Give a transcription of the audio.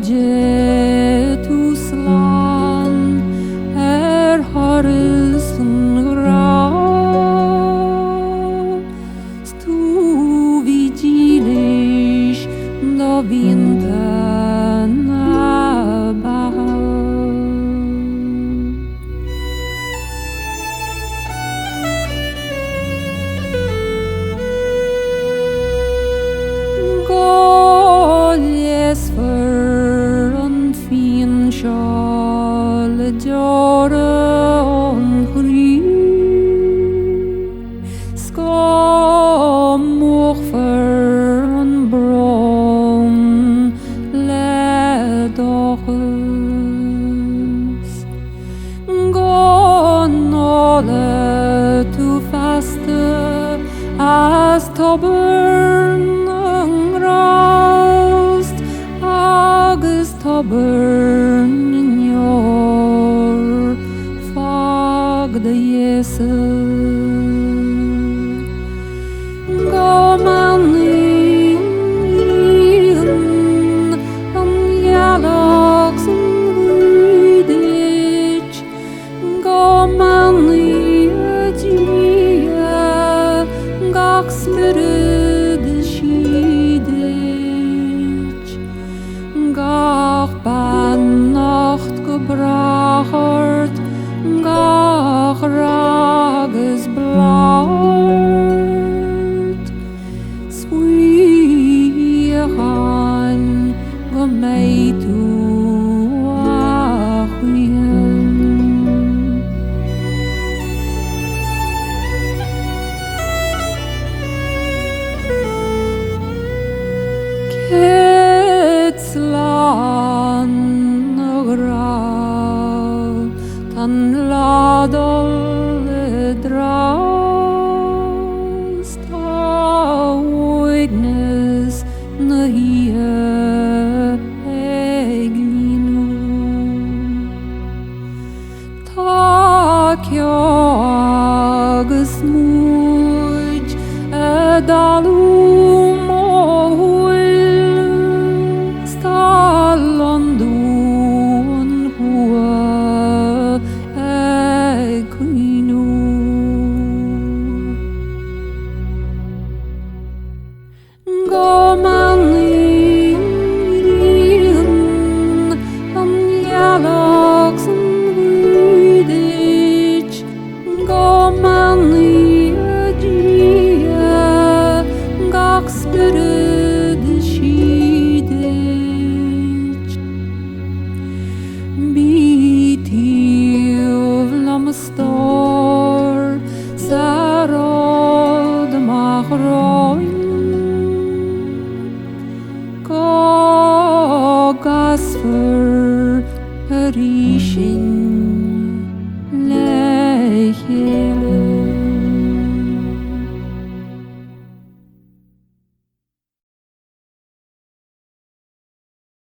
dté tú slán ar thuras an ghrá 's tú bhí dílis do mhianta na beatha. Go leigheasfar an phian seo le deora ón chroí 's go múchfar an brón le dóchas. Go n-óla tú feasta as tobar na ngrást agus tobar na ndeor, fág do ghéasa. Go mbeannaí an ghealach 's an ghaoth duit, go mbeannaí Dia gach spiorad is sí duit, gach beannacht go brách ort, gach rath agus bláth ort, 's faoi shíocháin go mbeidh tú a choíche. Céad slán a ghrá, tá an lá dul i dtreo 's tá uaigneas na hoíche ag líonadh. Tá ceo agus muid ag dalú mo shúil 's tá londubh an chumha ag caoineadh. Go mbeannaí an ghealach 's an ghaoth duit, go mbeannaí Dia gach spiorad is sí duit. Bí taobh liom a stór sa ród amach romhainn. Go gcasfar arís sinn.